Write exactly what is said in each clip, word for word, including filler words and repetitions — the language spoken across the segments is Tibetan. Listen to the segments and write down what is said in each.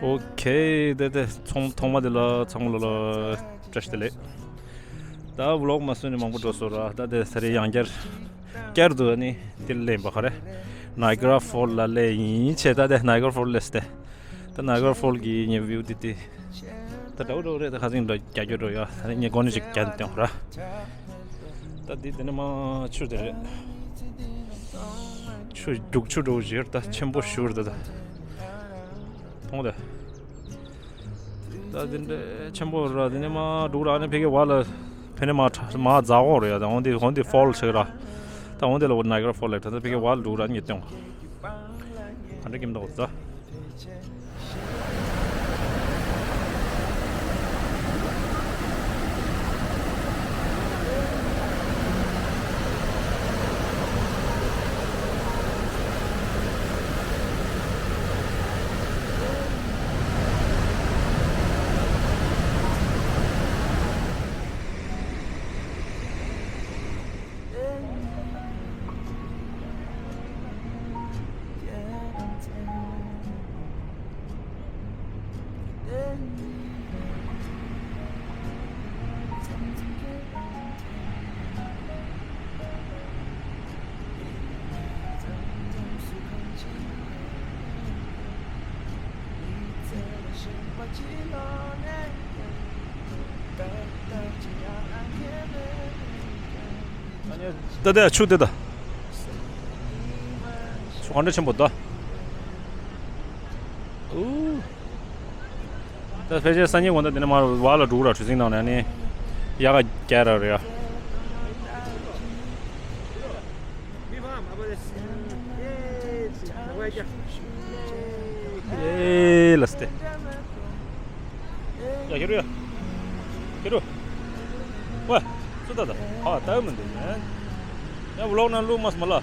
ཨོ་ཁེ། དེ་དེ་ཚོང་ཐོག་མ་དེ་ལ་ཚང་མ་ལོ་ལ་བཀྲ་ཤིས་བདེ་ལེགས། ད་ཝི་ལོག་མ་བཟོས་ནས་མང་པོ་འགྲོ་སོང་ར། ད་དེ་ས་རེ་ཡང་བསྐྱར་བསྐྱར་དུ་ནི་དེ་ལེན་པ་ག་རེ། ནའི་ག་ར་ཕོལ་ལ་ལེན་ཡིན་བྱས། ད་དེ་ནའི་ག་ར་ཕོལ་ལས་ཏེ། ད་ནའི་ག་ར་ཕོལ་གི་ངའི་བིའུ་དེ་དེ། ད་འདྲ་བོ་འདྲ་བོ་རེད། ད་ཁ་སང་འདྲ་རྒྱ་སྐྱོ་འགྲོ་ཡ། ད་ནི་ངས་སྒོ་ནས་ཅིག་རྒྱ་ནས་སྟོན་ར། ད་འདི་དེ་ནས་མ་ཆུ་དེ་རེད། ཆུ་རྒྱུག་ཆུ་འགྲོ་བཞིར་ད་ཆེན་པོ་ཞུར་ད་ད། མཐོང་དེ། ད་དེ་འདྲ་ཆེན་པོ་ར། དེ་ནས་མ་འགྲུག་ར་ནི་ཕ་གི་བ་ལ། ཕ་ནས་མ་ཁྲ་མ་རྫ་འོག་རེད་ཡ། ད་འོན་ཏེ་འོན་ཏེ་ཕོལ་ཆེ་ར། ད་འོན་ཏེ་ལ་བོ་ནའི་ག་ར་ཕོལ་ལ་ད་ད་ཕ་གི་བ་ལ་འགྲུག་ར་ནི་སྟོན། ག་འདྲ་ཀིམ་ད་འོ་ད། ད་ལྟ་ད་ཆུ་དེ་ད། ཆུ་ག་འདྲ་ཆེན་པོ་ད། ཨུ། ད་ཕལ་ཆེར་སང་ཉིན་དགོང་དག་དེ་ནས་མར་བར་ལ་འགྲོ་གི་ར། གྲུ་གཟིངས་ནང་ནས་ནི་ཡག་ག་རྒྱག་ར་རེད་ཡ། ཨེ་ལ་སྟེ། ཡ་ཁྱེད་རུ་ཡ། ཁྱེད་རུ། ཝེ། སུ་ད་ད། ཧ་ད་མི་འདུག་མེན། ཡ་ཝི་ལོག་ནང་བླུག་མ་སོང་མ་ལ།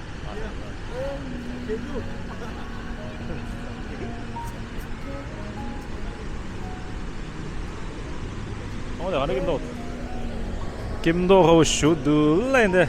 ཨོ་ད་ག་འདྲ་ཀིམ་ཏོག་ཀིམ་ཏོག་ཧ་བོ་ཞུ་འདུག་ལ་ཡིན་ཏེ། དེ་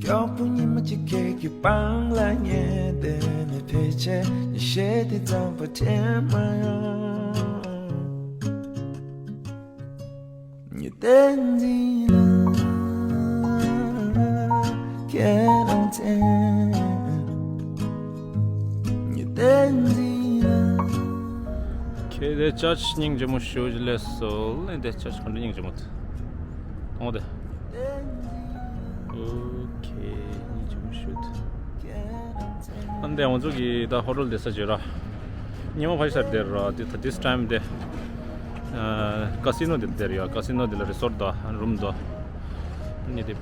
མགྱོགས་པོ་ཉི་མ་གཅིག་ཁྱེད་ཀྱི་པང་ལ་ཉལ་བསྡད་ནས། ཕལ་ཆེར་ཉི་ཤེལ་དེ་རྩམ་པ་དྲན་མ་ཡོང་། ཉི་ཟླ་འཛིན་ལ་ཁྱེད་རང་མཚན། ཉི་ཟླ་འཛིན་ལ། ཁྱེད་དེ་ཅ་ཆ་སྙིང་རྗེ་མོ་ཞུ་ལས་སོ་ལེ། དེ་ཅ་ཆ་ག་འདྲ་སྙིང་རྗེ་མོ་དེ། མཐོང་དེ། ཨོ་ཁེ། སྙིང་རྗེ་མོ་ཞུ་དེ། ཨ་འདི་ང་ཚོ་གི་ད་ཧོ་ཊེལ་བསྡད་ས་བྱོས་ར། ཉི་མ་ཕལ་ཆེར་བསྡད་ར། དེ་ད་this time དེ། ཨ་ཀ་སི་ནོ་དེ་བསྡད་ར་ཡ། ཀ་སི་ནོ་དེ་ལ་རི་སོར་ཊི་དང་རུམ་དང་། ནི་དེ་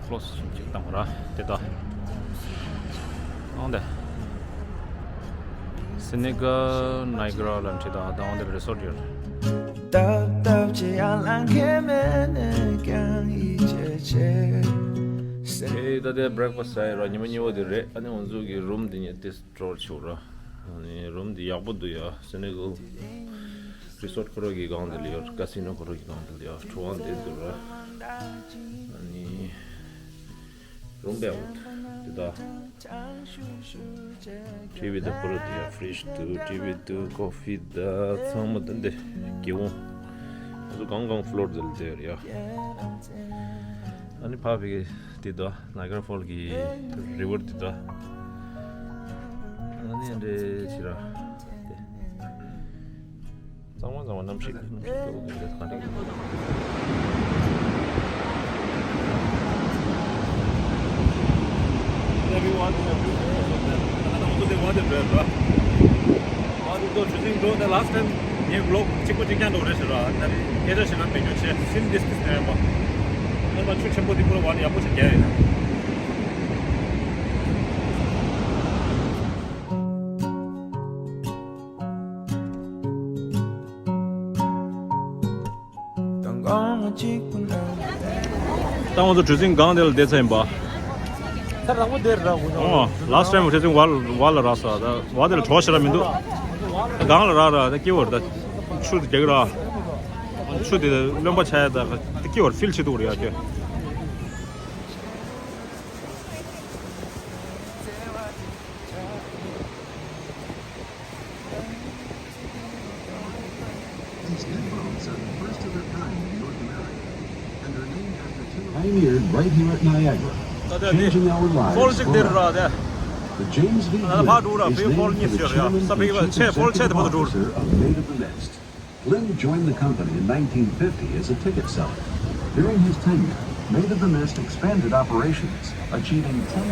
ཀློ་སི་ཞིག་ཅིག་བཏང་ར་དེ་ད། ཨང་དེ། སི་ནི་ག་ནའི་ག་ར་ལ་འཁྲིད་དང་ད་ཨང་དེ་རི་སོར་ཊི་ཡོད། ཏབ་ཏབ་ཅེས་ཡར་ལངས་མཁན་མེད་ནས་ཀྱང་ཡིད་ཆེས་ཆེ། ཨེ་ད་དེ་བྷི་རེག་ཕ་སི་ཟ་ཡི་ར། ཉི་མ་གཉིས་པ་དེ་རེད། ཨ་ནི་ང་ཚོ་གི་རུམ་དེ་ཉིད་དེ་སྤྲོར་ཆོག་ར། ཨ་ནི་རུམ་དེ་ཡག་པོ་འདུག་ཡ། སི་ནི་ག་རི་སོར་ཊི་ཁོ་ར་གི་སྒང་དེ་ལ་ཡོད། ཀ་སི་ནོ་ཁོ་ར་གི་སྒང་དེ་ལ་ཡོད། ཁྲོ་བ་འདི་འདུག་ར། ཨ་ནི་རུམ་བེ་འོ་དེ་ད། ཊི་ཝི་དང་ཁོ་ར་དེ་ཡ། ཕི་རིཇ་འདུག་ཊི་ཝི་འདུག་ཀོ་ཕི་ད་ཚང་མ་ད་འདི་གི་འོང་། ཨ་ གང་གང་ཕློར་དེ་ལ་བསྡད་ཡོད་རེད་ཡ། ཨ་ནི་ཕ་བི་གི་དེ་དོ་ནཱ་ག་ར་ཕོལ་གི་རི་ཝར་དེ་དོ། ཨ་ནི་འདྲ་ཕྱི་ར་དེ། གཙང་མ་གཙང་མ་གནམ་གཤིས་གནམ་གཤིས་སྐྱོ་པོ་གི་རེད་ད་རེད། Everyone, everyone, everyone. ང་ཚོ་དེ་བ་དེ་འགྲོ་ཡ་འགྲོ། ང་ཚོ་གྲུ་གཟིངས་འགྲོ་དེ་last time ངས་vlog གཅིག་པོ་གཅིག་རྐྱང་འགྲོ་རེད་ཟེར་ར། ད་རེས་སྐད་ཆ་བཤད་ན་བེད་སྤྱོད་ཆེ། སིམ་ཌིས་ཊེན་སི་ནས་ཡོད་པ། སྔོན་མ་ཆུ་ཆེན་པོ་དེ་ཁོ་ར་བ་ནས་ཡག་པོ་ཞིག་རྒྱག་ཡོད། ད་ང་ཚོ་གྲུ་གཟིངས་སྒང་དེ་ལ་བསྡད་ཚར་ཡིན་པ། ད་རང་པོ་དེར་ར་དགོས་ཨོ། ལཱ་སི་ཊི་ཊེམ་གྲུ་གཟིངས་བར་ལ་བར་ལ་རག་ས་ད་བར་དེ་ལ་གྲོགས་ཤེས་ར་མི་འདུག་སྒང་ལ་རག་ར་ད་སྐྱིད་པོ་རེད་ད། ཆུ་དེ་རྒྱག་གི་ར། ཆུ་དེ་རློན་པ་ཆགས་ཡ་ད་སྐྱིད་པོ་རེད། ཕིལ་བྱེད་འདུག་རེད་ཡ་ཁྱོད། These new boats are the first of their kind in North America and are named after two pioneered right here at Niagara, changing our lives forever. The James V. Glynn is named for the chairman and chief executive officer of Maid of the Mist. Glynn joined the company in nineteen fifty as a ticket seller. During his tenure, Maid of the Mist expanded operations, achieving ten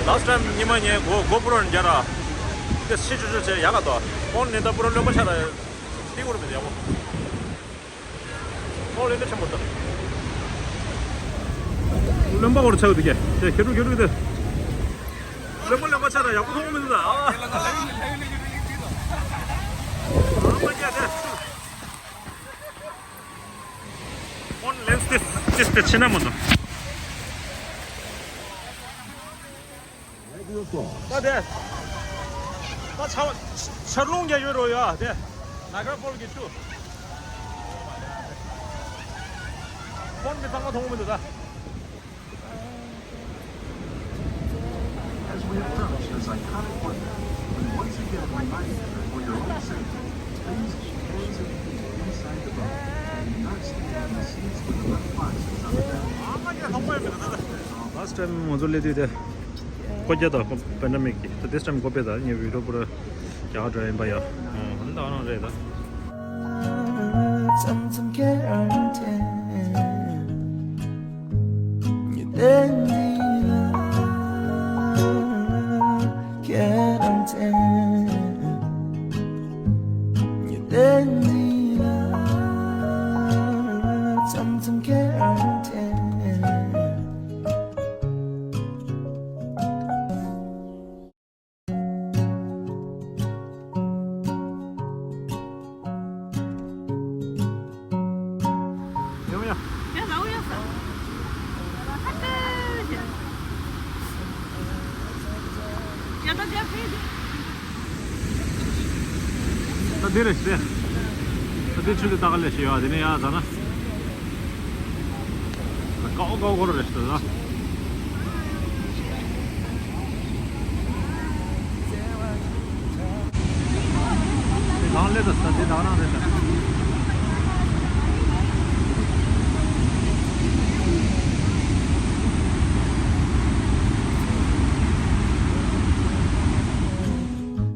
Last time ཉི་མ་ངས་གོ་གོ་པུ་རོ་རྒྱ་ར། དེ་ཤི་ཆུ་ཆུ་བྱས་ཡག་ག་དོ། ཧོན་ནི་ད་པུ་རོ་རློན་པ་ཆགས་ར། ཏི་གུར་མི་ཡག་པོ། ཧོན་རློན་པ་ཆེན་པོ་དོ། རློན་པ་འོར་ཆགས་འདུག་གས། དེ་ཁེ་རུ་ཁེ་རུ་དེ། རློན་པ་རློན་པ་ཆགས་ར་ཡག་པོ་མཐོང་མི་འདུག་ད། ཨ་མ་རྒྱ་དེ། ཧོན་ལེན་སི་དེ་ཅིས་དེ་ཕྱི་ན་མ་འདུག་ད་དེ། ད་ཆར་ཆར་རླུང་རྒྱག་ཡོད་རོ་ཡ་དེ། ནཱ་ག་ར་ཕོལ་གྱི་ཆུ། ཧོན་མི་ཚང་མ་མཐོང་གི་མི་འདུག་ད། As we approach this iconic wonder, we once again remind you that for your own safety, please keep hands and feet inside the boat and do not stand in the seats with the left boxes on the deck. Last time ང་ཚོ་སླེབས་དུས་དེ་སྒོ་རྒྱག་དང་པེན་ཌ་མིག་གི། ད་this time སྒོ་ཕྱེ་ད་ངའི་བི་ཌི་ཡོ་པུ་ར་རྒྱག་འགྲོ་ཡིན་པ་ཡ། ཨོ་ད་ནང་རེད་ད། ད་འདི་རེད་ཟེར། ད་འདི་ཆུ་འདི་ལྟ་ག་ལས་ཤི་ཡོད་དེ་ནས་ཡ་ད་ན། ཀའོ་ཀའོ་ཀོ་རེ་རེ་ཤི་ད། དེ་གང་ལས་ད་ས་དེ་ད་རང་རེད་ད།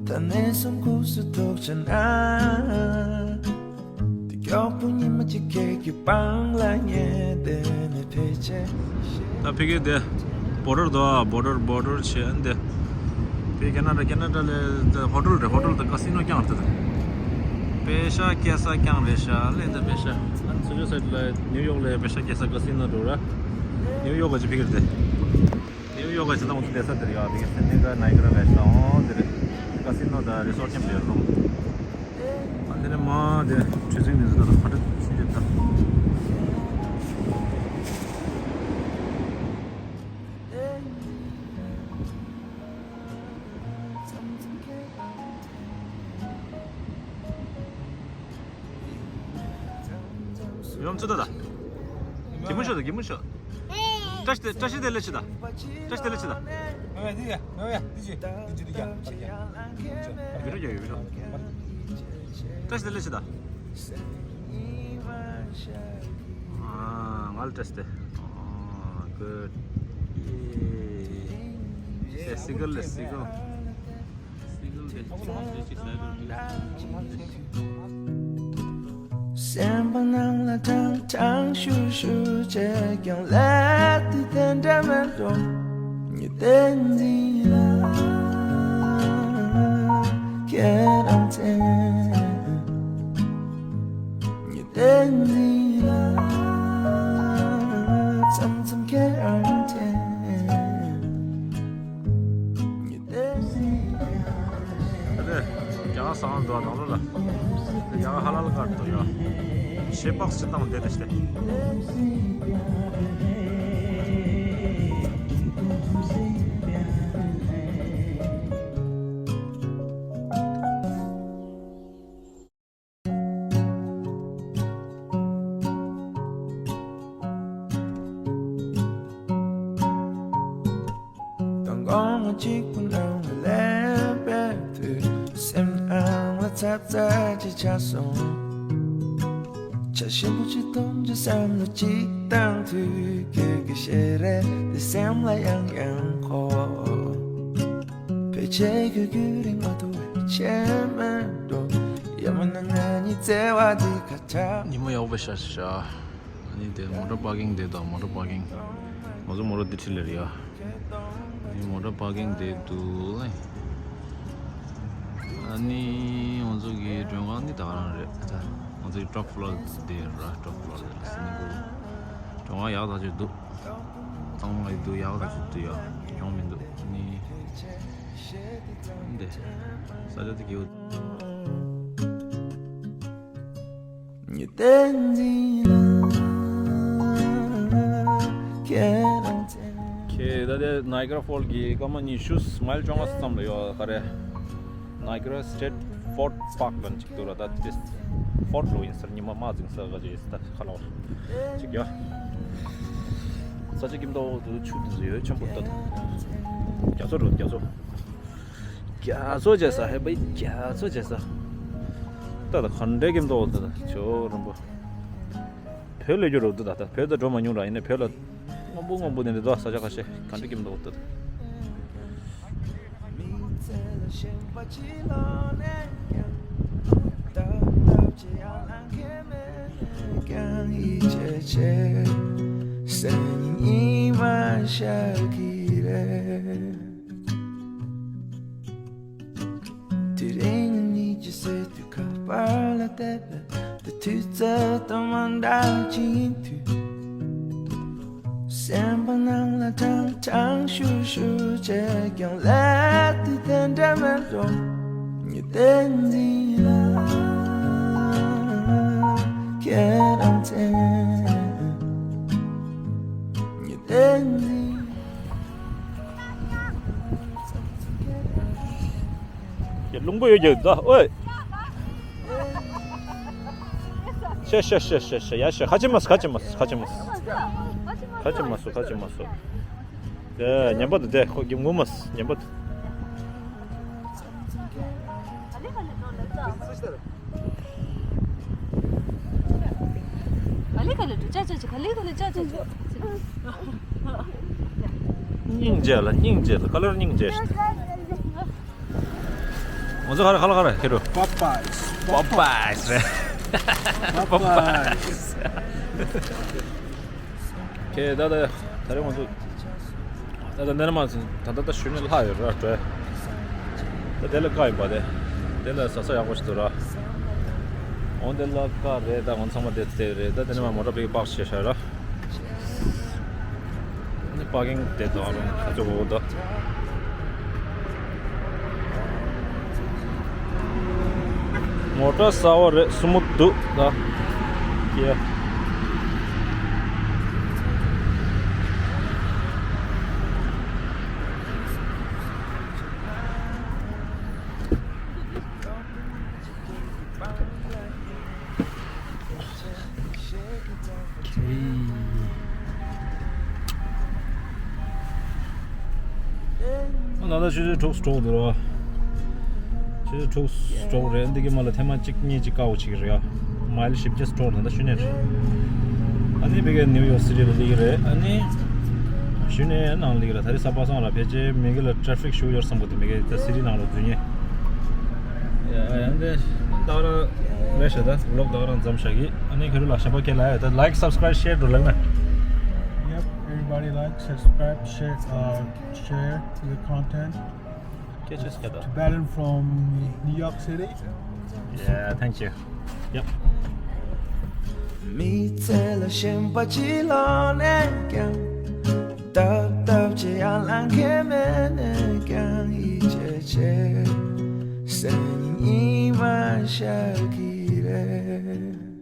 ད་ནས་སུམ་ཁུག་སུ་ཐུག་ཆེ་ན། དེ་མགྱོགས་པོ་ཉི་མ་གཅིག་ཁྱེད་ཀྱི་པང་ལ་ཉལ་བསྡད་ནས་ཕལ་ཆེར། ད་ཕ་གི་དེ་བོ་ཌར་དོ་ཨ། བོ་ཌར་བོ་ཌར་བྱས་ཨ་འདི། དེ་ཀེ་ན་ཌ་ཀེ་ན་ཌ་ལ་དེ་ཧོ་ཊེལ་རེད། ཧོ་ཊེལ་དང་ཀ་སི་ནོ་རྐྱང་རེད་དེ། པེ་ཤ་སྐྱེལ་ས་རྐྱང་རེད་ཤག་ལས་ད་པེ་ཤ། ཨ་ནི་ཚུར་ཡོད་སའི་ལ་ནིའུ་ཡོག་ལ་པེ་ཤ་སྐྱེལ་ས་ཀ་སི་ནོ་འགྲོ་ར། ནིའུ་ཡོག་ག་ཅི་ཕ་གི་རེད་དེ། ནིའུ་ཡོག་ག་ཅི་ད་འོ་ཚོ་བསྡད་ས་དེ་རེད་ཡ། དེ་ག་སེ་ནེ་ག་ནའི་ག་ར་ལ་ཤག་ཨོ་དེ་རེད། ཀ་སི་ནོ་དང་རི་སོར་ཊི་མཉམ་དུ་ཡོད་རུང་། ཨ་དེ་ནས་མ་དེ་གྲུ་གཟིངས་དེ་ཚོ་ད་ལྟ་ཕ་ཏྲ་ཕྱིན་རེད་ད། ཡོམ་ཚུད་ད། གི་མོ་ཤོ་ད། གི་མོ་ཤོ། བཀྲ་ཤིས་བདེ། བཀྲ་ཤིས་བདེ་ལེགས་ཤོ་ད། བཀྲ་ཤིས་བདེ་ལེགས་ཤོ་ད། ཨ་ཡ་དེ་ཡ། ཨ་ཡ་དེ་ཅི་དེ་ཅི་དེ་ཡ། ཨ་ཡ་བི་ཌིའོ་རྒྱག་ཡོད། བི་ཌིའོ། བཀྲ་ཤིས་བདེ་ལེགས་ཤོ་ད། ཨ་ང་ལ་བཀྲ་ཤིས་བདེ། ཨ་གུཌ། ཡེ། སི་གལ་ལ་སི་གལ། སེམས་པ་ནང་ལ་ཀྲང་ཀྲང་ཤུར་ཤུར་བྱས་ཀྱང་ལས་དེ་དེ་འདྲ་མེད་འགྲོ། ཉི་ཟླའི་འཛིན་ལ་ཁྱེད་རང་མཚན། ཉི་ཟླའི་འཛིན་ལ་མཚམས་མཚམས་ཁྱེད་རང་མཚན། ཉི་ཟླའི་འཛིན། ཨ་ནི་རྒྱ་གར་ས་འདུག་ནང་ལོགས་ལ། རྒྱ་གར་ཧ་ལ་ལ་ཀར་འདུག་ཡ། ཤེ་པགས་སྤྱི་བཏང་བསྡད་དེ་ཤེ། མདང་དགོང་མོ་གཅིག་པུ་ནང་ལ་ལས་པའི་དུས། སེམས་ནང་ལ་ཚབ་ཚབ་ཅིག་ཆགས་སོང་། བྱ་ཞིམ་པོ་ཅིག་འཐུང་རྒྱུ་བསམ་བློ་གཅིག་བཏང་དུས། ཁྱོད་ཀྱི་ཞལ་རས་དེ་སེམས་ལ་ཡང་ཡང་འཁོར། ཕལ་ཆེར་ཁྱོད་རྒྱུན་རིང་མ་ཐུབ་པའི་ཆེ་མེད་འགྲོ། ཡང་མིན་ན་ང་གཉིས་བརྩེ་བ་འདི་ཁ་ཆག་ཉིན་མོ་ཡག་པོ་ཤར་ཤག་ཨ་ནི་དེ་མོ་ཊ་པར་ཀིང་དེ་དང་མོ་ཊ་པར་ཀིང་། ང་ཚོ་མོ་ཊ་འདི་འཁྲིས་ལ་རེད་ཡ། ཨ་ནི་མོ་ཊ་པར་ཀིང་དེ་འདུག་ཨ་ནི་ང་ཚོ་གི་མགྲོན་ཁང་འདི་ད་ག་རང་རེད། ད་ང་ཚོ་གི་ཊོབ་ཕློར་དེ་ར། ཊོབ་ཕློར་དེ་ར་ཟིན་གོ། མགྲོན་ཁང་ཡག་ཐག་ཆོད་འདུག་གཙང་མ་ཡི་འདུག་ཡག་ཐག་ཆོད་འདུག་ཡ། གྱོང་མི་འདུག་ཨ་ནི་འདི་ས་ཆ་དེ་སྐྱིད་པོ། ཉི་ཟླའི་འཛིན་ལ་ཁྱེད་རང་མཚན། ཁྱེད་ད་ལྟ་ནའི་ག་ར་ཕོལ་གྱི་སྐར་མ་ཉི་ཤུ་མའིལ་བཅོ་ལྔ་ཙམ་ལ་ཡོད་ག་རེ། ནའི་ག་ར་སི་ཊེཊ་ཕོརཌ་པཱརྐ་ལབ་ཅིག་འདུག་ར། ད་དེ་ཕོརཌ་ལོ་ཡིན་ཟེར། ཉི་མ་དམག་འཛིང་ས་ག་ཅིག་ཡིན་ཟེར། ད་ཁ་ལོ་ཅིག་ཡོད། ས་ཆ་སྐྱིད་མདོག་འདུག་ཆུ་དེ་ཚོ་ཡོད་ཆེན་པོ་ད། རྒྱ་མཚོ་རུ་རྒྱ་མཚོ། རྒྱ་མཚོ་བྱས་ས་ཧེ་པའི་རྒྱ་མཚོ་བྱས་ས། ད་ད་ག་འདྲའི་སྐྱིད་མདོག་འདུག་ད་ཇོ་རིན་པོ། བོད་ལ་རྒྱུ་རུ་འདུག་ད་ད་བོད་ད་འགྲོ་མ་མྱོང་ར། ཡིན་ནའི་བོད་ལ་སྔོན་པོ་སྔོན་པོ་ནས་འདི་དག་ས་ཆ་ཁ་ཤས་ག་འདྲ་སྐྱིད་མདོག་འདུག་ད། ཀྱང་ཡིད་ཆེས་ཆེ། སང་ཉིན་ཉི་མ་ཤར་གི་རེད། དེ་རིང་ཉིད་ཀྱི་སྲིད་དུ་ཁ་པར་ལ་བལྟས་པས། དེ་དུས་ཚོད་དང་མ་འདྲ་ཅིག་ཡིན་དུས། སེམས་པ་ནང་ལ་ཀྲང་ཀྲང་ཤུར་ཤུར་བྱས་ཀྱང་ལས་དེ་དེ་འདྲ་མེད་འགྲོ། ཉི་ཟླའི་འཛིན་ལ་ཁྱེད་རང་མཚན། ཉི་ཟླའི་འཛིན། ཡ་རླུང་པོ་ཡོད་རྒྱུ་ད་ཨོའི། ཤ་ཤ་ཤ་ཤ་ཤ་ཡ་ཤ། ཁ་ཆེ་མ་སོ། ཁ་ཆེ་མ་སོ། ཁ་ཆེ་མ་སོ། ཁ་ཆེ་མ་སོ། ཁ་ཆེ་མ་སོ། དེ་ཉན་པ་དུ་དེ་ཁོ་གི་ངུ་མ་སོ། ཉན་པ་དུ། ག་ལེ་ག་ལེ་འགྲོ། ཅག་ཅག་ཅག་ག་ལེ་ག་ལེ་ཅག་ཅག་ཅག་སྙིང་རྗེ་ལ་སྙིང་རྗེ་ལ་ག་ལེར་སྙིང་རྗེ་ཤ། ང་ཚོ་ག་རེ་ག་ལེ་ག་ལེ་ཁེ་རུ། པ་པཱས། པ་པཱས་རེད། པ་པཱས། ཁེ་ད་ད་ད་རེ་ང་ཚོ་ད་ད་འདི་ནས་མ་ད་ད་ད་ཞུ་ནས་ལྷག་ཡོད་ར་འགྲོ། ད་དེ་ལ་བཀའ་ཡིན་པ་དེ། དེ་ལ་ཟ་ས་ཡག་པོ་ཞིག་འདུག་ར། འོ་དེ་ལ་བཀའ་རེད། ད་ང་ཚང་མ་དེ་དེ་རེད། ད་དེ་ནས་མ་མོ་ཊ་པིག་པག་བྱས་ཤག་ར། ནི་པར་ཀིང་དེ་དང་རུང་ཁ་ཚོ་གོ་གོ་ད། མོ་ཊ་གསར་བ་རེད། སི་མུ་ཐི་འདུག་ད། ཀྱེ། ད་ལྟ་ཆུ་ཚོད་དྲུག་འགྲོ་འདུག་རོ། ཆུ་ཚོད་དྲུག་འགྲོ་རེད། འདི་གི་མ་ལ་ཐེངས་མ་གཅིག་གཉིས་གཅིག་བཀག་འགོག་བྱེད་ཀྱི་རེད་ཡ། མའིལ་བཞི་བརྒྱ་འགྲོ་ད་ལྟ་ཤུལ་ནས་རེད། ཨ་ནི་མི་གི་ནིའུ་ཡོག་སི་ཊི་ལ་སླེབས་ཀྱི་རེད། ཨ་ནི་ཤུལ་ནས་ནང་སླེབས་ཀྱི་རེད། ད་རེས་གཟའ་པ་སངས་ར། ཕལ་ཆེར་མི་གི་ལ་ཊེ་ཕིག་ཞུགས་ཡོད་བསམ་གི་འདུག་མི་གི་ད་སི་ཊི་ནང་ལ་འཛུལ་ཉེན། ཡ་ཡང་དེ་ད་ག་རང་རེད་ཤག་ད་བི་ལོག་ད་ག་རང་མཚམས་བཞག་གི། ཨ་ནི་ཁྱོད་རང་ལ་གཞན་པ་ཁྱེད་ལ་ཡ་ད་ལའིཀ་སབ་སི་ཀ་རའིབ་ཤེར་འགྲོ་ལབ་ན། Yep, everybody like, subscribe, share, uh, share the content. Catch us, catch us. Tibetan from New York City. Yeah, thank you. Yep. མི་ཚེ་ལ་ཞེན་པ་ཅི་ལོག་ནས་ཀྱང་། སྟབས་སྟབས་ཀྱིས་ཡར་ལངས་མཁན་མེད་ནས་ཀྱང་། ཡིད་ཆེས་བྱེད་སེམས་ཉིད་མ་ཤར་གྱི་རེད།